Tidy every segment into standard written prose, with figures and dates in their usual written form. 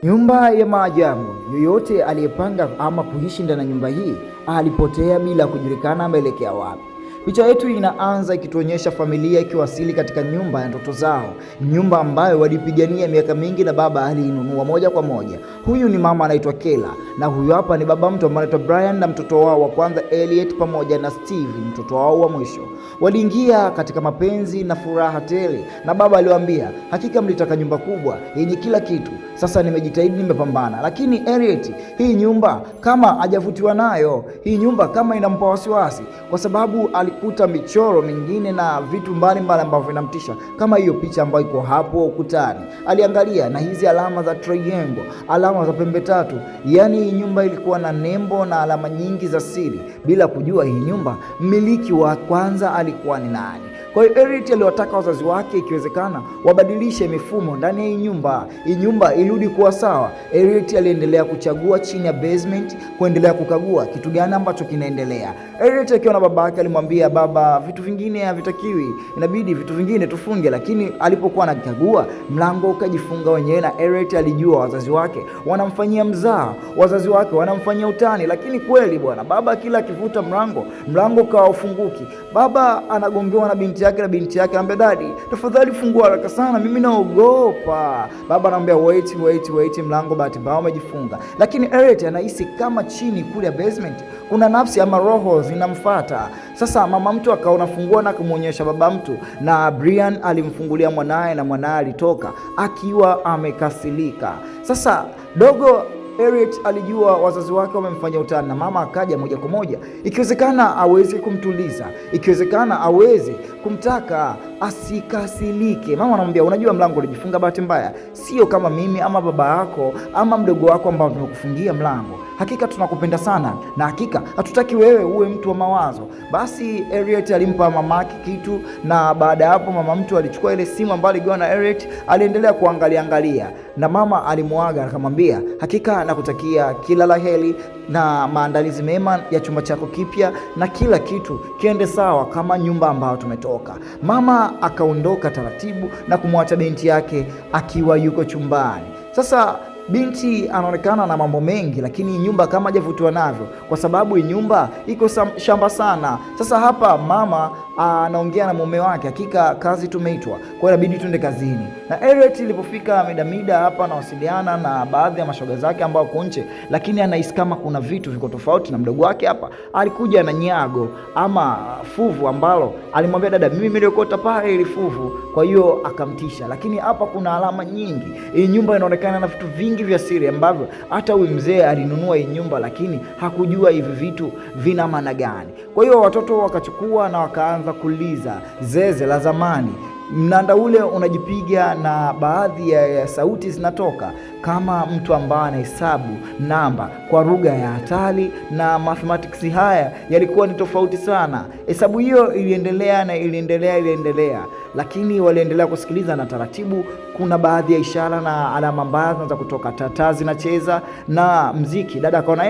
Nyumba ya maajabu. Yoyote aliyepanga ama kuishi ndani ya nyumba hii alipotea bila kujulikana ameelekea wapi. Picha yetu inaanza ikituonyesha familia ikiwasili katika nyumba ya ndoto zao, nyumba ambayo walipigania miaka mingi na baba aliinunua moja kwa moja. Huyu ni mama anaitwa Kela na huyu hapa ni baba mtu ambaye anaitwa Brian na mtoto wao wa kwanza Elliot pamoja na Steve, mtoto wao wa mwisho. Waliingia katika mapenzi na furaha tele, na baba aliwaambia, hakika mlitaka nyumba kubwa yenye kila kitu, sasa nimejitahidi, nimepambana. Lakini Elliot, hii nyumba kama hajavutiwa nayo, hii nyumba kama inampa wasiwasi, kwa sababu alikuta michoro mingine na vitu mbalimbali ambavyo vinamtisha, kama hiyo picha ambayo iko hapo ukutani. Aliangalia na hizi alama za triangle, alama za pembe tatu. Yaani hii nyumba ilikuwa na nembo na alama nyingi za siri, bila kujua hii nyumba mmiliki wa kwanza alikuwa ni nani. Kwa hiyo Elliot aliwataka wazazi wake ikiwezekana wabadilishe mifumo ndani ya hii nyumba, hii nyumba irudi kuwa sawa. Elliot aliendelea kuchagua chini ya basement, kuendelea kukagua kitu gani ambacho kinaendelea. Elliot akiwa na baba yake alimwambia baba, vitu vingine havitakiwi, inabidi vitu vingine tufunge. Lakini alipokuwa anakagua mlango ukajifunga wenyewe, na Elliot alijua wazazi wake wanamfanyia mzaa, wazazi wake wanamfanyia utani. Lakini kweli bwana, baba kila akivuta mlango, mlango ukawa ufunguki. Baba anagongewa na binti yake na binti yake anamwambia, daddy, tafadhali fungua haraka sana, mimi naogopa. Baba anamwambia wait, wait, wait, mlango bahati mbaya umejifunga. Lakini Elliot anahisi kama chini kule ya basement kuna nafsi ama roho zinamfuata. Sasa mama mtu akaona fungua na kumwonyesha baba mtu, na Brian alimfungulia mwanaye na mwanaye alitoka akiwa amekasirika. Sasa dogo Elliot alijua wazazi wake wamemfanya utani, na mama akaja moja kwa moja, ikiwezekana aweze kumtuliza, ikiwezekana aweze kumtaka asikasirike. Mama anamwambia, unajua mlango ulijifunga bahati mbaya, sio kama mimi ama baba yako ama mdogo wako ambao tumekufungia mlango. Hakika tunakupenda sana na hakika hatutaki wewe uwe mtu wa mawazo. Basi Elliot alimpa mamake kitu, na baada ya hapo mama mtu alichukua ile simu ambayo aligawa na Elliot, aliendelea kuangalia angalia, na mama alimuaga akamwambia, hakika nakutakia kila la heri na maandalizi mema ya chumba chako kipya na kila kitu kiende sawa kama nyumba ambayo tumetoka. Mama akaondoka taratibu na kumwacha binti yake akiwa yuko chumbani. Sasa binti anaonekana na mambo mengi, lakini nyumba kama hajavutiwa navyo, kwa sababu nyumba iko shamba sana. Sasa hapa mama anaongea na mume wake, hakika kazi tumeitwa, kwa hiyo inabidi tuende kazini. Na Elliot ilipofika mida hapa anawasiliana na baadhi ya mashoga zake ambao wako nje, lakini anahisi kama kuna vitu viko tofauti na mdogo wake. Hapa alikuja na nyago ama fuvu ambalo alimwambia dada, mimi niliokota pale ili fuvu, kwa hiyo akamtisha. Lakini hapa kuna alama nyingi, hii nyumba inaonekana na vitu vingi vya siri ambavyo hata huyu mzee alinunua hii nyumba, lakini hakujua hivi vitu vina maana gani. Kwa hiyo watoto wakachukua na wakaanza kuliza zeze la zamani. Mnanda ule unajipiga na baadhi ya sauti zinatoka kama mtu ambaye anahesabu namba kwa lugha ya hatari, na mathematics haya yalikuwa ni tofauti sana. Hesabu hiyo iliendelea na iliendelea iliendelea, lakini waliendelea kusikiliza na taratibu, kuna baadhi ya ishara na alama mbaya zinaanza kutoka, taa zinacheza na mziki. Dada akaona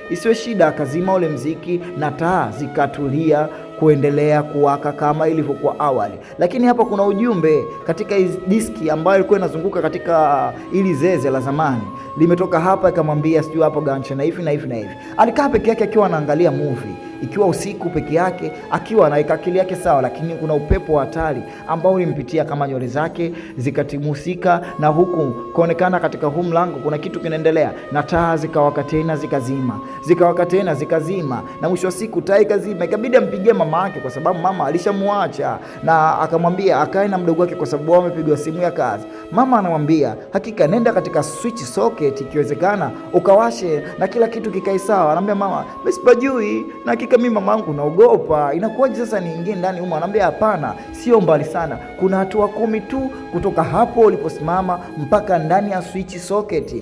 isiwe shida, akazima ule mziki na taa zikatulia kuendelea kuwaka kama ilivyokuwa awali. Lakini hapa kuna ujumbe katika diski ambayo ilikuwa inazunguka katika ili zeze la zamani, limetoka hapa, ikamwambia sijui hapo gancha na hivi na hivi na hivi. Alikaa peke yake akiwa anaangalia movie ikiwa usiku peke yake, akiwa anaweka akili yake sawa, lakini kuna upepo wa hatari ambao ulimpitia kama nywele zake zikatimusika, na huku kuonekana katika huu mlango kuna kitu kinaendelea, na taa zikawaka tena zikazima, zikawaka tena zikazima, na mwisho wa siku taa ikazima. Ikabidi ampigie mama yake, kwa sababu mama alishamuacha na akamwambia akae na mdogo wake, kwa sababu wao wamepigwa simu ya kazi. Mama anamwambia hakika, nenda katika switch socket, ikiwezekana ukawashe na kila kitu kikae sawa. Anamwambia mama, mimi sipajui na hakika mimi mamangu naogopa, inakuwaje sasa niingie ndani humo? Anambia hapana, sio mbali sana, kuna hatua 10 tu kutoka hapo uliposimama mpaka ndani ya switch socket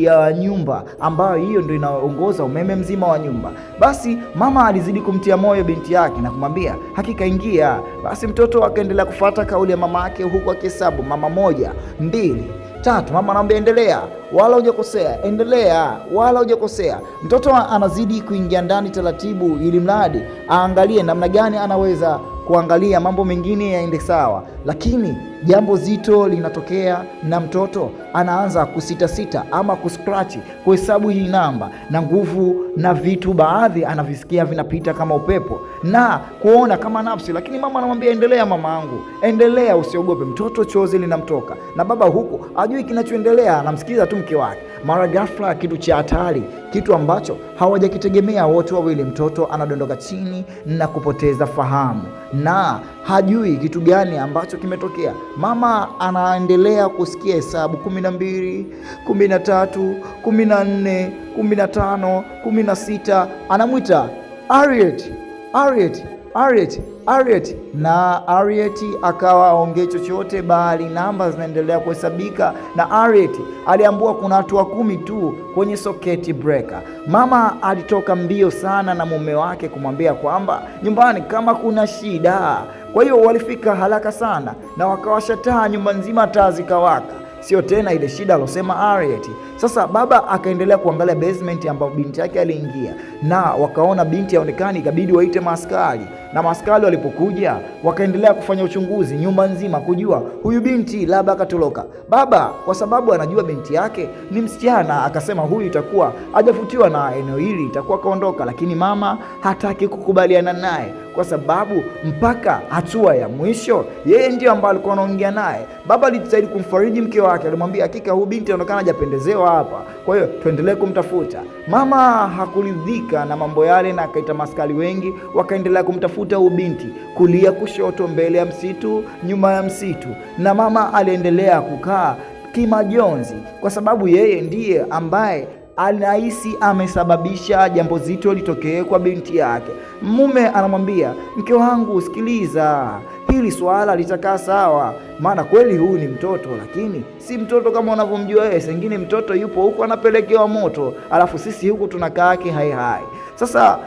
ya nyumba, ambayo hiyo ndio inaongoza umeme mzima wa nyumba. Basi mama alizidi kumtia moyo binti yake na kumwambia hakika ingia. Basi mtoto akaendelea kufuata kauli ya mama yake, huku akihesabu mama 1, 2, 3. Mama anamwambia endelea, wala hujakosea, endelea, wala hujakosea. Mtoto anazidi kuingia ndani taratibu, ili mradi aangalie namna gani anaweza kuangalia mambo mengine yaende sawa. Lakini jambo zito linatokea na mtoto anaanza kusitasita ama kuscratch kuhesabu hii namba, na nguvu na vitu baadhi anavisikia vinapita kama upepo na kuona kama nafsi, lakini mama anamwambia endelea, mama angu, endelea, usiogope. Mtoto chozi linamtoka na baba huku ajui kinachoendelea, anamsikiza tu mke wake. Mara ghafla, kitu cha hatari, kitu ambacho hawajakitegemea wote wawili, mtoto anadondoka chini na kupoteza fahamu na hajui kitu gani ambacho kimetokea. Mama anaendelea kusikia hesabu 12, 13, 14, 15, 16, anamwita Harriet, Harriet, Harriet, Harriet, na Harriet akawa aongee chochote, bali namba zinaendelea kuhesabika, na Harriet aliambiwa kuna hatua 10 tu kwenye circuit breaker. Mama alitoka mbio sana na mume wake kumwambia kwamba nyumbani kama kuna shida. Kwa hiyo walifika haraka sana na wakawasha taa, nyumba nzima taa zikawaka, sio tena ile shida alosema Harriet. Sasa baba akaendelea kuangalia basement ambapo binti yake aliingia, na wakaona binti haonekani, ikabidi waite maaskari, na maaskari walipokuja wakaendelea kufanya uchunguzi nyumba nzima kujua huyu binti labda akatoroka. Baba kwa sababu anajua binti yake ni msichana, akasema huyu itakuwa hajavutiwa na eneo hili, itakuwa kaondoka. Lakini mama hataki kukubaliana naye kwa sababu mpaka hatua ya mwisho yeye ndio ambaye alikuwa anaongea naye. Baba alijitahidi kumfariji mke wake, alimwambia hakika huyu binti anaonekana hajapendezewa hapa, kwa hiyo tuendelee kumtafuta. Mama hakuridhika na mambo yale na akaita maskari wengi, wakaendelea kumtafuta huyu binti, kulia kushoto, mbele ya msitu, nyuma ya msitu, na mama aliendelea kukaa kimajonzi kwa sababu yeye ndiye ambaye anahisi amesababisha jambo zito litokee kwa binti yake. Mume anamwambia mke wangu, sikiliza, hili swala litakaa sawa, maana kweli huyu ni mtoto, lakini si mtoto kama unavyomjua wewe. Sengine mtoto yupo huku anapelekewa moto, alafu sisi huku tunakaa hai hai. Sasa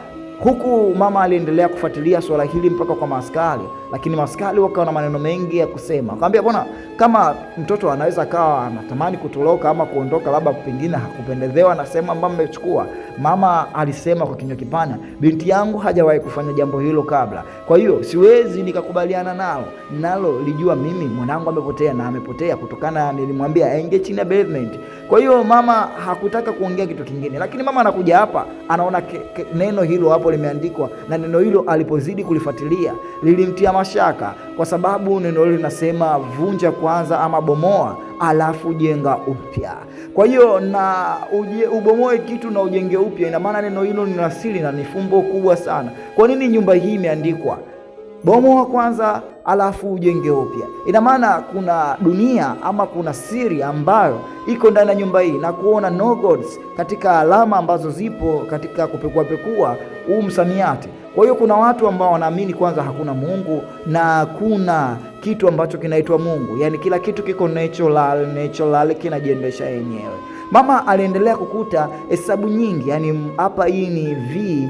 huku mama aliendelea kufuatilia swala hili mpaka kwa maaskari, lakini maaskari wakawa na maneno mengi ya kusema. Akamwambia bwana, kama mtoto anaweza akawa anatamani kutoroka ama kuondoka, labda pengine hakupendezewa na sehemu ambayo mmechukua. Mama alisema kwa kinywa kipana, binti yangu hajawahi kufanya jambo hilo kabla, kwa hiyo siwezi nikakubaliana nalo. Nalo lijua mimi mwanangu amepotea, na amepotea kutokana nilimwambia aingie chini ya basement. Kwa hiyo mama hakutaka kuongea kitu kingine, lakini mama anakuja hapa anaona neno hilo hapo limeandikwa, na neno hilo alipozidi kulifuatilia lilimtia mashaka, kwa sababu neno hilo linasema vunja kwanza ama bomoa alafu jenga upya. Kwa hiyo na ubomoe kitu na ujenge upya, ina maana neno hilo ni asili na ni fumbo kubwa sana. Kwa nini nyumba hii imeandikwa bomoa kwanza alafu ujenge upya? Ina maana kuna dunia ama kuna siri ambayo iko ndani ya nyumba hii, na kuona no gods katika alama ambazo zipo katika kupekua huu msamiati. Kwa hiyo kuna watu ambao wanaamini kwanza hakuna Mungu na hakuna kitu ambacho kinaitwa Mungu, yaani kila kitu kiko natural, natural kinajiendesha yenyewe. Mama aliendelea kukuta hesabu nyingi, yaani hapa hii ni V,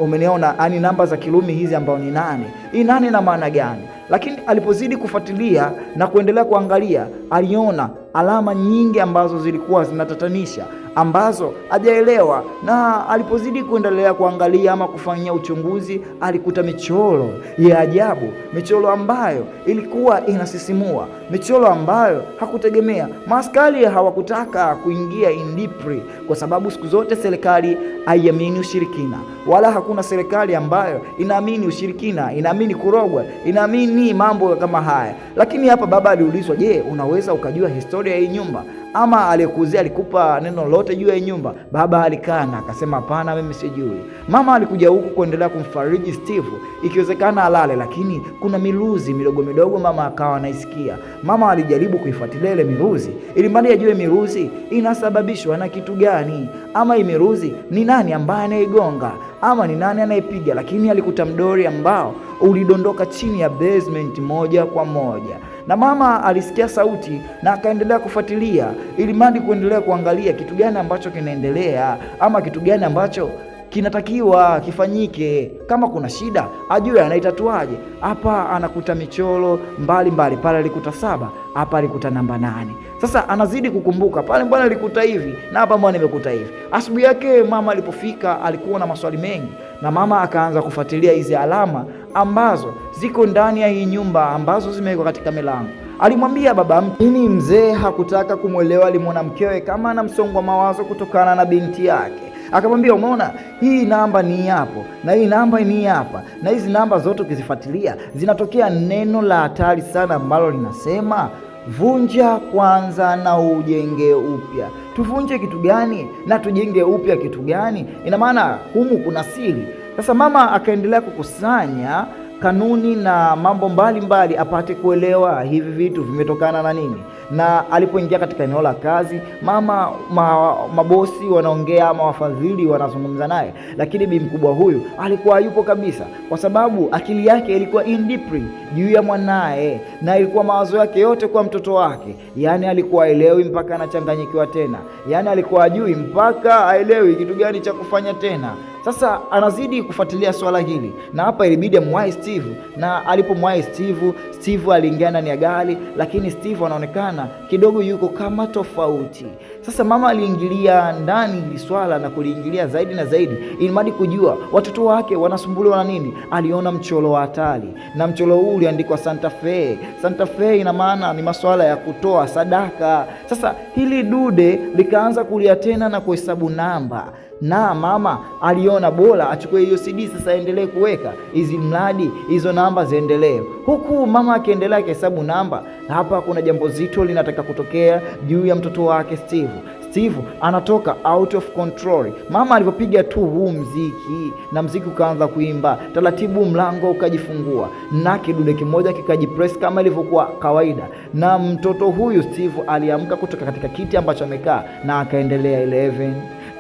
umeniona, yani namba za Kirumi hizi ambao ni 8. Hii 8 ina maana gani? Lakini alipozidi kufuatilia na kuendelea kuangalia, aliona alama nyingi ambazo zilikuwa zinatatanisha, ambazo hajaelewa. Na alipozidi kuendelea kuangalia ama kufanyia uchunguzi, alikuta michoro ya ajabu, michoro ambayo ilikuwa inasisimua, michoro ambayo hakutegemea. Maaskari hawakutaka kuingia in deeply, kwa sababu siku zote serikali haiamini ushirikina, wala hakuna serikali ambayo inaamini ushirikina, inaamini kurogwa, inaamini mambo kama haya. Lakini hapa baba aliulizwa, je, unaweza ukajua historia ya hii nyumba ama aliyekuzia alikupa neno lolote juu ya nyumba? Baba alikana akasema, hapana, mimi sijui. Mama alikuja huku kuendelea kumfariji Steve, ikiwezekana alale, lakini kuna miluzi midogo midogo mama akawa anaisikia. Mama alijaribu kuifuatilia ile miluzi ili mradi ajue miluzi inasababishwa na kitu gani, ama hii miluzi ni nani ambaye anaigonga ama ni nani anaipiga, lakini alikuta mdori ambao ulidondoka chini ya basement moja kwa moja, na mama alisikia sauti na akaendelea kufuatilia ili mradi kuendelea kuangalia kitu gani ambacho kinaendelea ama kitu gani ambacho kinatakiwa kifanyike. Kama kuna shida ajue anaitatuaje. Hapa anakuta michoro mbalimbali, pale alikuta 7, hapa alikuta namba 8. Sasa anazidi kukumbuka, pale mbona alikuta hivi na hapa mbona nimekuta hivi. Asubuhi yake mama alipofika alikuwa na maswali mengi. Na mama akaanza kufuatilia hizi alama ambazo ziko ndani ya hii nyumba ambazo zimewekwa katika milango. Alimwambia baba mtu ini, mzee hakutaka kumwelewa. Alimwona mkewe kama ana msongo wa mawazo kutokana na binti yake. Akamwambia, umeona hii namba ni hapo na hii namba ni hapa, na hizi namba zote ukizifuatilia zinatokea neno la hatari sana ambalo linasema vunja kwanza na ujenge upya. Tuvunje kitu gani na tujenge upya kitu gani? Ina maana humu kuna siri. Sasa mama akaendelea kukusanya kanuni na mambo mbalimbali apate kuelewa hivi vitu vimetokana na nini. Na alipoingia katika eneo la kazi, mama mabosi wanaongea ama wafadhili wanazungumza naye, lakini bi mkubwa huyu alikuwa hayupo kabisa, kwa sababu akili yake ilikuwa in deeply juu ya mwanaye na ilikuwa mawazo yake yote kwa mtoto wake. Yani alikuwa aelewi mpaka anachanganyikiwa tena, yani alikuwa ajui mpaka aelewi kitu gani cha kufanya tena. Sasa anazidi kufuatilia swala hili, na hapa ilibidi amwahi Steve, na alipomwahi Steve, Steve aliingia ndani ya gari, lakini Steve anaonekana kidogo yuko kama tofauti. Sasa mama aliingilia ndani hili swala na kuliingilia zaidi na zaidi, ili kujua watoto wake wanasumbuliwa na nini. Aliona mchoro wa hatari, na mchoro huu uliandikwa Santa Fe. Santa Fe ina maana ni masuala ya kutoa sadaka. Sasa hili dude likaanza kulia tena na kuhesabu namba na mama aliona bora achukue hiyo CD sasa aendelee kuweka hizi mradi hizo namba ziendelee, huku mama akiendelea akihesabu namba. Hapa kuna jambo zito linataka kutokea juu ya mtoto wake Steve. Steve anatoka out of control. Mama alivyopiga tu huu mziki na mziki ukaanza kuimba taratibu, mlango ukajifungua na kidude kimoja kikajipress kama ilivyokuwa kawaida, na mtoto huyu Steve aliamka kutoka katika kiti ambacho amekaa na akaendelea 11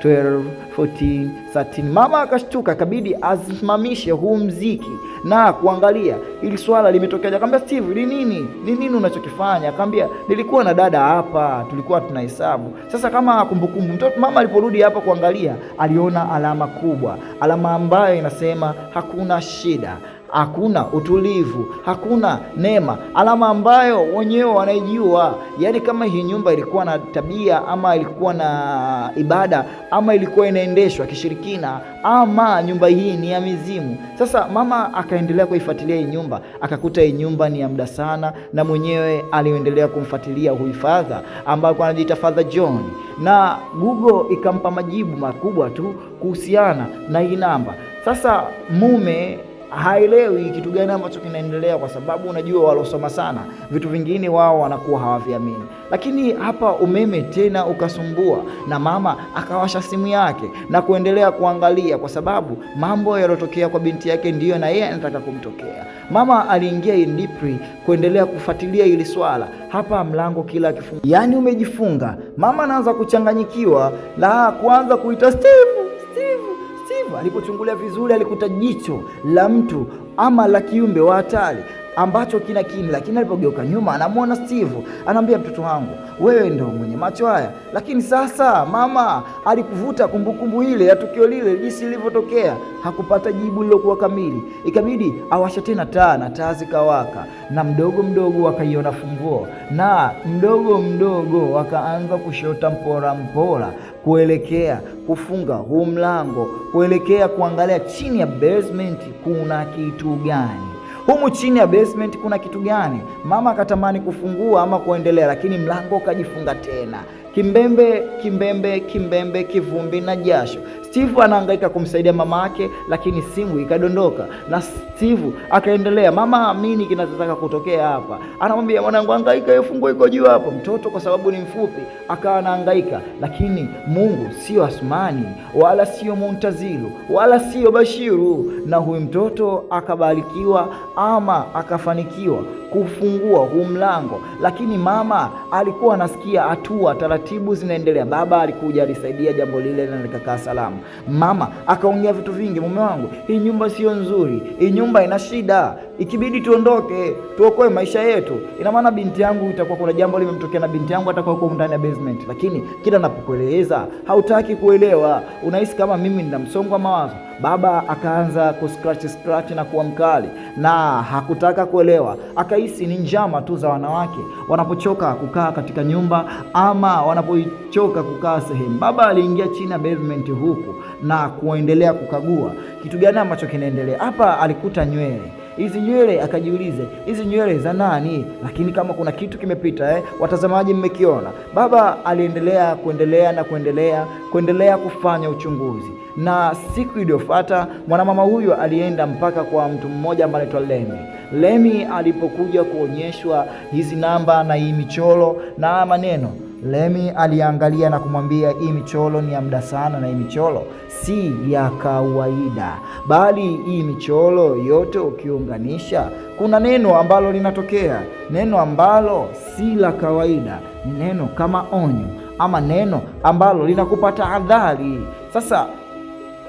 12 14 13. Mama akashtuka, akabidi asimamishe huu mziki na kuangalia ili swala limetokea. Akamwambia Steve, ni nini ni nini unachokifanya? Akamwambia nilikuwa na dada hapa, tulikuwa tunahesabu. Sasa kama kumbukumbu, mtoto mama aliporudi hapa kuangalia, aliona alama kubwa, alama ambayo inasema hakuna shida, hakuna utulivu, hakuna neema, alama ambayo wenyewe wanaijua. Yaani kama hii nyumba ilikuwa na tabia ama ilikuwa na ibada ama ilikuwa inaendeshwa kishirikina ama nyumba hii ni ya mizimu. Sasa mama akaendelea kuifuatilia hii nyumba, akakuta hii nyumba ni ya muda sana, na mwenyewe aliendelea kumfuatilia huyu father ambaye anajiita Father John, na Google ikampa majibu makubwa tu kuhusiana na hii namba. Sasa mume haelewi kitu gani ambacho kinaendelea, kwa sababu unajua walosoma sana vitu vingine wao wanakuwa hawaviamini. Lakini hapa umeme tena ukasumbua, na mama akawasha simu yake na kuendelea kuangalia, kwa sababu mambo yaliyotokea kwa binti yake ndiyo na yeye anataka kumtokea. Mama aliingia in deeply kuendelea kufuatilia hili swala. Hapa mlango kila kifunga, yaani umejifunga. Mama anaanza kuchanganyikiwa la kuanza kuita Steve, Steve, Steve. Alipochungulia vizuri alikuta jicho la mtu ama la kiumbe wa hatari ambacho kina kini, lakini alipogeuka nyuma anamwona Steve, anaambia mtoto wangu, wewe ndo mwenye macho haya. Lakini sasa mama alikuvuta kumbukumbu ile ya tukio lile jinsi lilivyotokea, hakupata jibu lilokuwa kamili. Ikabidi awashe tena taa na taa zikawaka, na mdogo mdogo wakaiona funguo, na mdogo mdogo wakaanza kushota mpora mpora kuelekea kufunga huu mlango, kuelekea kuangalia chini ya basement kuna kitu gani. Humu chini ya basement kuna kitu gani? Mama akatamani kufungua ama kuendelea, lakini mlango ukajifunga tena. Kimbembe, kimbembe, kimbembe, kivumbi na jasho. Steve anahangaika kumsaidia mama yake, lakini simu ikadondoka na Steve akaendelea. Mama amini kinachotaka kutokea hapa, anamwambia mwanangu, hangaika, hiyo funguo iko juu hapo. Mtoto kwa sababu ni mfupi akawa anahangaika, lakini Mungu sio Asmani wala sio Muntazilu wala sio Bashiru, na huyu mtoto akabarikiwa ama akafanikiwa kufungua huu mlango, lakini mama alikuwa anasikia hatua taratibu zinaendelea. Baba alikuja alisaidia jambo lile na likakaa salama. Mama akaongea vitu vingi, mume wangu, hii nyumba sio nzuri, hii nyumba ina shida. Ikibidi tuondoke, tuokoe maisha yetu. Ina maana binti yangu itakuwa kuna jambo limemtokea na binti yangu atakuwa huko ndani ya basement, lakini kila napokueleza hautaki kuelewa, unahisi kama mimi nina msongo wa mawazo. Baba akaanza kuscratch scratch na kuwa mkali na hakutaka kuelewa, akahisi ni njama tu za wanawake wanapochoka kukaa katika nyumba ama wanapochoka kukaa sehemu. Baba aliingia chini ya basement huku na kuendelea kukagua kitu gani ambacho kinaendelea hapa. Alikuta nywele hizi nywele, akajiulize hizi nywele za nani? Lakini kama kuna kitu kimepita, watazamaji mmekiona. Baba aliendelea kuendelea na kuendelea kuendelea kufanya uchunguzi, na siku iliyofuata mwanamama huyu alienda mpaka kwa mtu mmoja ambaye anaitwa Lemi. Lemi alipokuja kuonyeshwa hizi namba na hii michoro na maneno, Lemi aliangalia na kumwambia hii michoro ni ya muda sana, na hii michoro si ya kawaida, bali hii michoro yote ukiunganisha, kuna neno ambalo linatokea, neno ambalo si la kawaida, ni neno kama onyo ama neno ambalo linakupa tahadhari. Sasa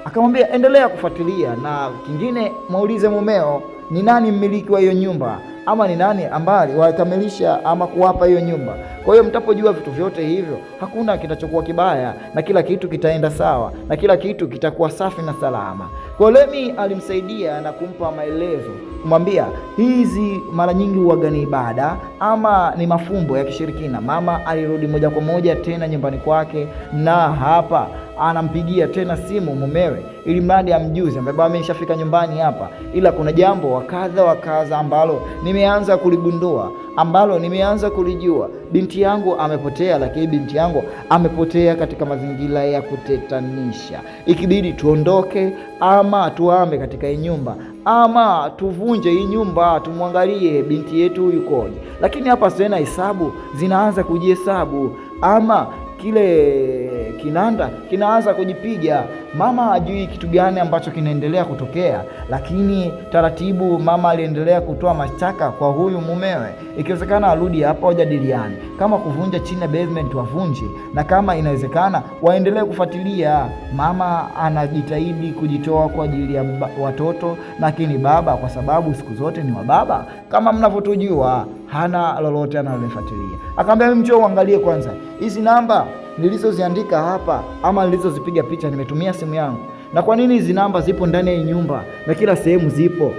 akamwambia endelea kufuatilia, na kingine muulize mumeo ni nani mmiliki wa hiyo nyumba ama ni nani ambaye wakamilisha ama kuwapa hiyo nyumba. Kwa hiyo mtapojua vitu vyote hivyo, hakuna kitachokuwa kibaya na kila kitu kitaenda sawa na kila kitu kitakuwa safi na salama. Kwa Lemi alimsaidia na kumpa maelezo, kumwambia hizi mara nyingi huwaga ni ibada ama ni mafumbo ya kishirikina. Mama alirudi moja kwa moja tena nyumbani kwake, na hapa anampigia tena simu mumewe ili mradi amjuze, ambaye ameshafika nyumbani hapa, ila kuna jambo wakadha wakadha ambalo nimeanza kuligundua, ambalo nimeanza kulijua. Binti yangu amepotea, lakini binti yangu amepotea katika mazingira ya kutetanisha. Ikibidi tuondoke ama tuame katika hii nyumba ama tuvunje hii nyumba, tumwangalie binti yetu yukoje. Lakini hapa tena hesabu zinaanza kujihesabu ama kile kinanda kinaanza kujipiga. Mama hajui kitu gani ambacho kinaendelea kutokea, lakini taratibu mama aliendelea kutoa mashtaka kwa huyu mumewe, ikiwezekana arudi hapa wajadiliane, kama kuvunja chini ya basement wavunje, na kama inawezekana waendelee kufuatilia. Mama anajitahidi kujitoa kwa ajili ya watoto, lakini baba, kwa sababu siku zote ni wa baba kama mnavyotujua, hana lolote analolifuatilia. Akamwambia, mimi njoo uangalie kwanza hizi namba nilizoziandika hapa ama nilizozipiga picha, nimetumia simu yangu, na kwa nini hizi namba zipo ndani ya nyumba na kila sehemu zipo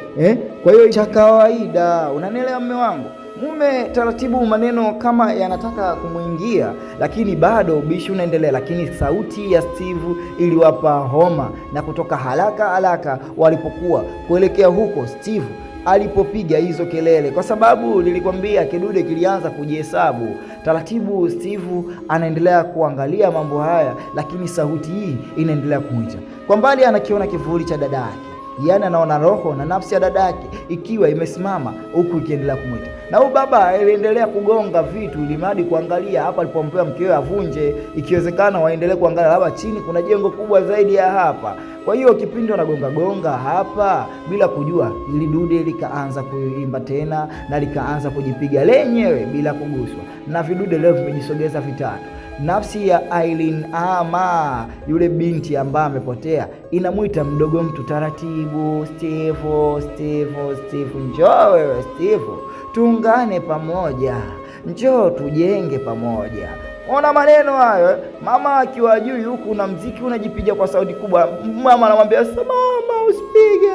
Kwa hiyo cha kawaida, unanielewa mume wangu? Mume taratibu maneno kama yanataka kumwingia, lakini bado ubishi unaendelea. Lakini sauti ya Steve iliwapa homa na kutoka haraka haraka walipokuwa kuelekea huko Steve alipopiga hizo kelele, kwa sababu nilikwambia kidude kilianza kujihesabu taratibu. Steve anaendelea kuangalia mambo haya, lakini sauti hii inaendelea kumwita kwa mbali. Anakiona kivuli cha dada yake, yaani anaona roho na nafsi ya dada yake ikiwa imesimama huku ikiendelea kumwita, na huyu baba aliendelea kugonga vitu ili mradi kuangalia hapa alipompewa mkewe avunje, ikiwezekana waendelee kuangalia labda chini kuna jengo kubwa zaidi ya hapa. Kwa hiyo kipindi wanagonga gonga hapa bila kujua, ili dude likaanza kuimba tena na likaanza kujipiga lenyewe bila kuguswa, na vidude leo vimejisogeza vitatu. Nafsi ya Aileen ama yule binti ambaye amepotea inamwita mdogo mtu taratibu, Steve, Steve, Steve, njoo wewe Steve, tuungane pamoja, njoo tujenge pamoja. Ona maneno hayo, mama akiwa juu huku na mziki unajipiga kwa sauti kubwa. Mama anamwambia mama, usipige,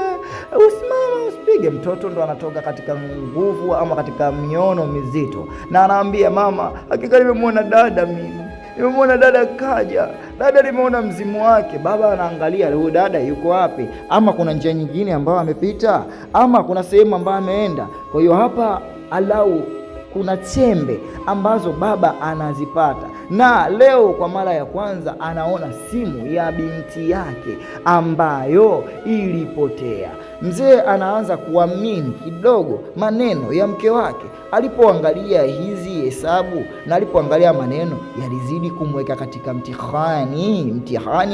usimama, usipige. Mtoto ndo anatoka katika nguvu ama katika miono mizito, na anaambia mama, hakika nimemwona dada mimi nimemwona dada kaja, dada nimeona mzimu wake. Baba anaangalia huyu dada yuko wapi, ama kuna njia nyingine ambayo amepita, ama kuna sehemu ambayo ameenda. Kwa hiyo hapa alau kuna chembe ambazo baba anazipata, na leo kwa mara ya kwanza anaona simu ya binti yake ambayo ilipotea. Mzee anaanza kuamini kidogo maneno ya mke wake. Alipoangalia hizi hesabu na alipoangalia maneno yalizidi kumweka katika mtihani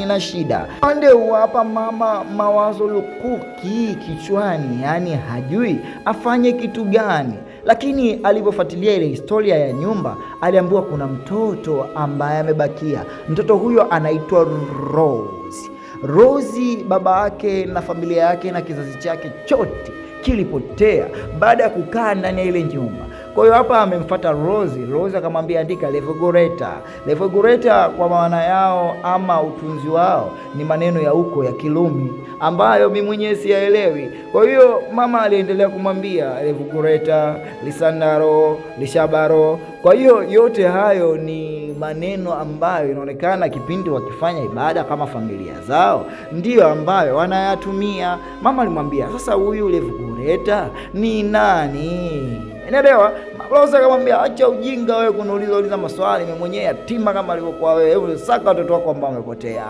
na shida. Pande hapa mama mawazo lukuki kichwani, yaani hajui afanye kitu gani. Lakini alipofuatilia ile historia ya nyumba, aliambiwa kuna mtoto ambaye amebakia. Mtoto huyo anaitwa Rose. Rose baba yake na familia yake na kizazi chake chote kilipotea baada ya kukaa ndani ya ile nyumba. Kwa hiyo hapa amemfuata Rose. Rose akamwambia andika Levugureta. Levugureta kwa maana yao ama utunzi wao ni maneno ya uko ya Kilumi ambayo mimi mwenyewe siyaelewi. Kwa hiyo mama aliendelea kumwambia Levugureta, Lisandaro, Lishabaro. Kwa hiyo yote hayo ni maneno ambayo inaonekana kipindi wakifanya ibada kama familia zao ndiyo ambayo wanayatumia. Mama alimwambia sasa, huyu Levugureta ni nani? Unaelewa? Rose akamwambia acha ujinga wewe kuniuliza uliza maswali, mimi mwenyewe yatima kama alivyokuwa wewe, hebu saka watoto wako ambao wamepotea.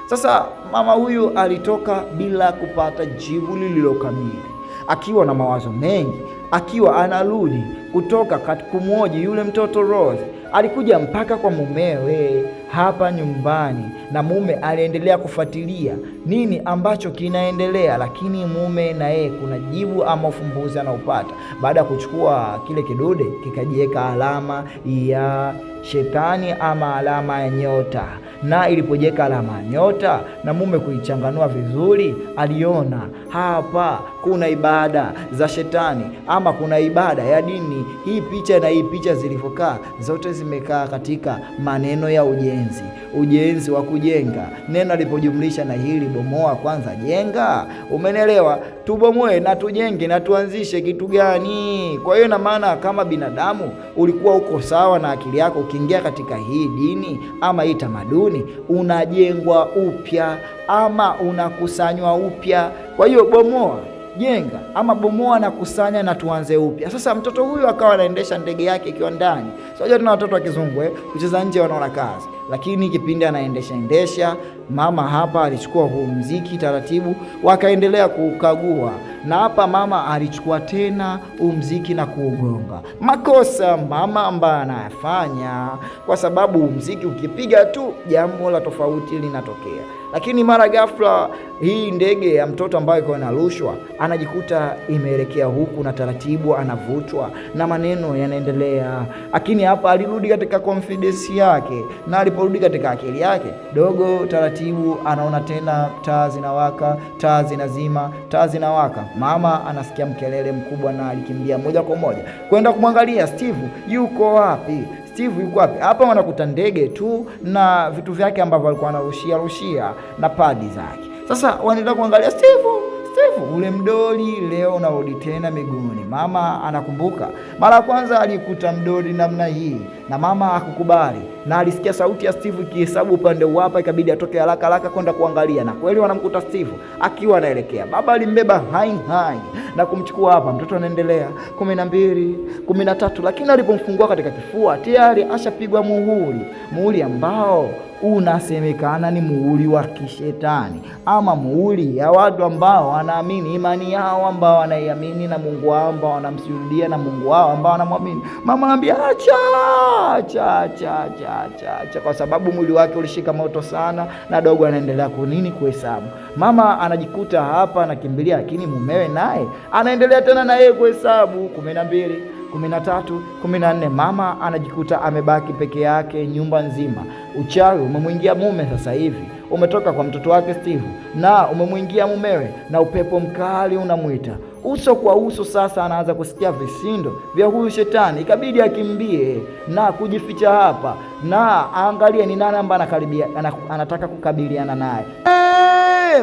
Sasa mama huyu alitoka bila kupata jibu lililo kamili, akiwa na mawazo mengi, akiwa anarudi kutoka kumwoji yule mtoto Rose. Alikuja mpaka kwa mumewe hapa nyumbani, na mume aliendelea kufuatilia nini ambacho kinaendelea, lakini mume na yeye kuna jibu ama ufumbuzi anaupata baada ya kuchukua kile kidude kikajiweka alama ya shetani ama alama ya nyota, na ilipojeka alama ya nyota na mume kuichanganua vizuri, aliona hapa kuna ibada za shetani ama kuna ibada ya dini. Hii picha na hii picha zilivyokaa zote zimekaa katika maneno ya ujenzi, ujenzi wa kujenga. Neno alipojumlisha na hili bomoa kwanza jenga, umenelewa? Tubomoe na tujenge na tuanzishe kitu gani? Kwa hiyo na maana kama binadamu ulikuwa uko sawa na akili yako, ukiingia katika hii dini ama hii tamaduni unajengwa upya ama unakusanywa upya. Kwa hiyo bomoa jenga ama bomoa na kusanya na tuanze upya. Sasa mtoto huyu akawa anaendesha ndege yake ikiwa ndani. So unajua tuna watoto wa kizungu kucheza nje wanaona kazi, lakini kipindi anaendesha endesha, mama hapa alichukua huu mziki taratibu, wakaendelea kukagua, na hapa mama alichukua tena huu mziki na kuugonga. Makosa mama ambaye anayafanya, kwa sababu mziki ukipiga tu jambo la tofauti linatokea. Lakini mara ghafla hii ndege ya mtoto ambayo iko inarushwa anajikuta imeelekea huku na taratibu anavutwa na maneno yanaendelea. Lakini hapa alirudi katika confidence yake, na aliporudi katika akili yake dogo, taratibu anaona tena taa zinawaka, taa zinazima, taa zinawaka. Mama anasikia mkelele mkubwa na alikimbia moja kwa moja kwenda kumwangalia Steve yuko wapi. Steve yuko wapi? Hapa wanakuta ndege tu na vitu vyake ambavyo alikuwa anarushia rushia na padi zake. Sasa wanaenda kuangalia Steve, Steve ule mdoli leo unarudi tena miguuni. Mama anakumbuka mara ya kwanza alikuta mdoli namna hii, na mama hakukubali, na alisikia sauti ya Steve ikihesabu upande wapa, ikabidi atoke haraka haraka kwenda kuangalia, na kweli wanamkuta Steve akiwa anaelekea. Baba alimbeba hai hai na kumchukua hapa, mtoto anaendelea 12, 13, lakini alipomfungua katika kifua tayari ashapigwa muhuri, muhuri ambao unasemekana ni muhuri wa kishetani ama muhuri ya watu ambao wanaamini imani yao, ambao wanaiamini na Mungu wao, ambao wanamsujudia na Mungu wao, ambao wanamwamini. Mama anambia acha acha acha acha acha acha, kwa sababu mwili wake ulishika moto sana, na dogo anaendelea kunini kuhesabu. Mama anajikuta hapa anakimbilia, lakini mumewe naye anaendelea tena na yeye kuhesabu 12, 13, 14. Mama anajikuta amebaki peke yake nyumba nzima. Uchawi umemwingia mume sasa hivi, umetoka kwa mtoto wake Steve na umemwingia mumewe, na upepo mkali unamwita uso kwa uso. Sasa anaanza kusikia vishindo vya huyu shetani, ikabidi akimbie na kujificha hapa na aangalie ni nani ambaye anakaribia, anataka kukabiliana naye.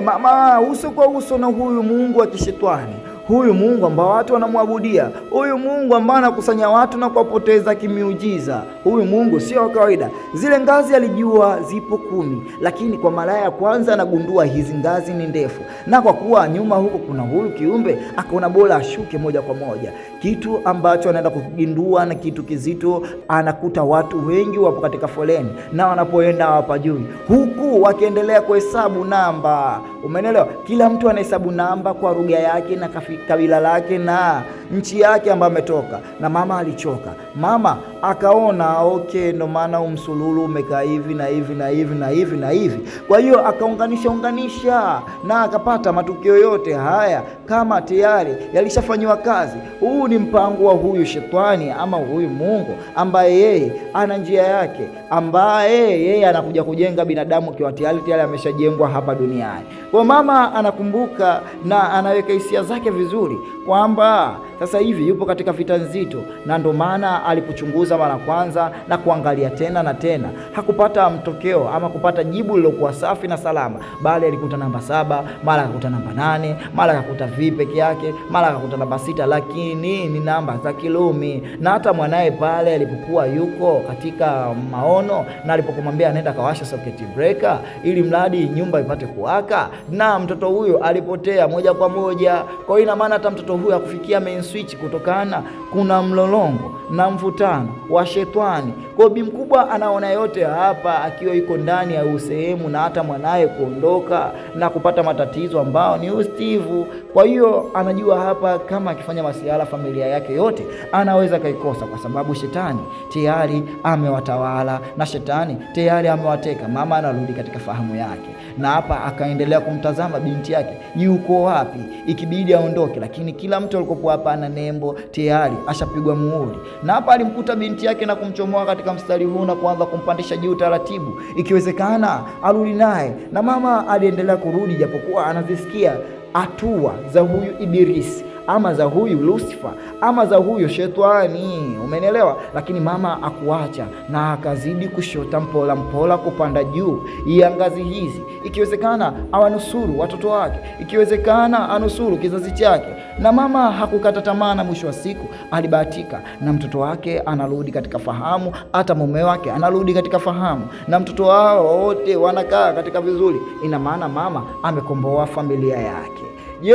Mama uso kwa uso na huyu mungu wa kishetani, huyu Mungu ambao watu wanamwabudia, huyu Mungu ambao anakusanya watu na kuwapoteza kimiujiza, huyu Mungu sio wa kawaida. Zile ngazi alijua zipo 10, lakini kwa mara ya kwanza anagundua hizi ngazi ni ndefu, na kwa kuwa nyuma huko kuna huyu kiumbe, akaona bora ashuke moja kwa moja. Kitu ambacho anaenda kukigundua na kitu kizito, anakuta watu wengi wapo katika foleni na wanapoenda hawapajui, huku wakiendelea kuhesabu namba. Umeelewa? Kila mtu anahesabu namba kwa lugha yake na kabila lake na nchi yake ambayo ametoka. Na mama alichoka, mama akaona okay, ndo maana umsululu umekaa hivi na hivi na hivi na hivi na hivi. Kwa hiyo akaunganisha unganisha na akapata matukio yote haya kama tayari yalishafanyiwa kazi. Huu ni mpango wa huyu shetani ama huyu Mungu ambaye yeye ana njia yake, ambaye yeye anakuja kujenga binadamu kiwa tayari ameshajengwa hapa duniani. Kwa mama anakumbuka na anaweka hisia zake vizuri kwamba sasa hivi yupo katika vita nzito, na ndo maana alipochunguza mara kwanza na kuangalia tena na tena hakupata mtokeo ama kupata jibu lilokuwa safi na salama, bali alikuta namba 7, mara akakuta namba 8, mara akakuta V peke yake, mara akakuta namba 6, lakini ni namba za Kirumi. Na hata mwanaye pale alipokuwa yuko katika maono na alipokumwambia anaenda kawasha socket breaker ili mradi nyumba ipate kuwaka, na mtoto huyo alipotea moja kwa moja. Kwa hiyo ina maana hata mtoto huyo hakufikia main switch kutokana kuna mlolongo na mvutano wa shetani. Kwa bi mkubwa anaona yote hapa akiwa yuko ndani ya sehemu na hata mwanaye kuondoka na kupata matatizo ambao ni Steve. Kwa hiyo anajua hapa kama akifanya masiala familia yake yote anaweza kaikosa, kwa sababu shetani tayari amewatawala na shetani tayari amewateka. Mama anarudi katika fahamu yake, na hapa akaendelea kumtazama binti yake yuko wapi, ikibidi aondoke, lakini kila mtu alikokuwa hapa ana nembo tayari ashapigwa muhuri. Na hapa alimkuta binti yake na kumchomoa katika mstari huu na kuanza kumpandisha juu taratibu, ikiwezekana arudi naye. Na mama aliendelea kurudi, japokuwa anazisikia hatua za huyu Ibilisi ama za huyu Lucifer ama za huyu shetani, umenielewa? Lakini mama akuacha na akazidi kushota mpola mpola kupanda juu ya ngazi hizi, ikiwezekana awanusuru watoto wake, ikiwezekana anusuru kizazi chake. Na mama hakukata tamaa, na mwisho wa siku alibahatika na mtoto wake anarudi katika fahamu, hata mume wake anarudi katika fahamu, na mtoto wao wote wanakaa katika vizuri. Ina maana mama amekomboa familia yake. Je,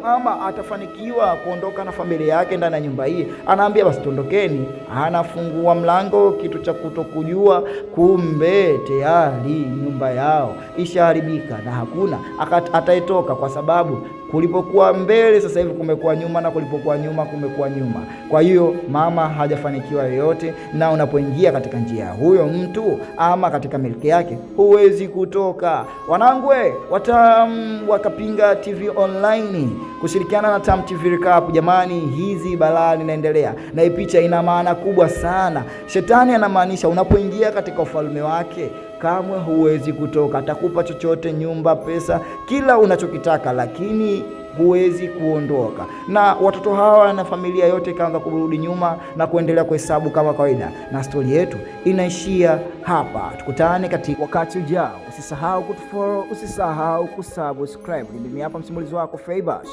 mama atafanikiwa kuondoka na familia yake ndani ya nyumba hii? Anaambia basi tuondokeni. Anafungua mlango, kitu cha kutokujua, kumbe tayari nyumba yao ishaharibika na hakuna atayetoka, kwa sababu kulipokuwa mbele sasa hivi kumekuwa nyuma, na kulipokuwa nyuma kumekuwa nyuma. Kwa hiyo mama hajafanikiwa yoyote, na unapoingia katika njia ya huyo mtu ama katika milki yake huwezi kutoka. Wanangwe Watam Wakapinga TV Online kushirikiana na Tam TV Recap, jamani, hizi balaa linaendelea na hii picha ina maana kubwa sana. Shetani anamaanisha unapoingia katika ufalme wake kamwe huwezi kutoka. Atakupa chochote, nyumba, pesa, kila unachokitaka, lakini huwezi kuondoka. Na watoto hawa na familia yote ikaanza kurudi nyuma na kuendelea kuhesabu kama kawaida, na stori yetu inaishia hapa. Tukutane katika wakati ujao. Usisahau kutufollow, usisahau kusubscribe. Ni mimi hapa msimulizi wako Faybash.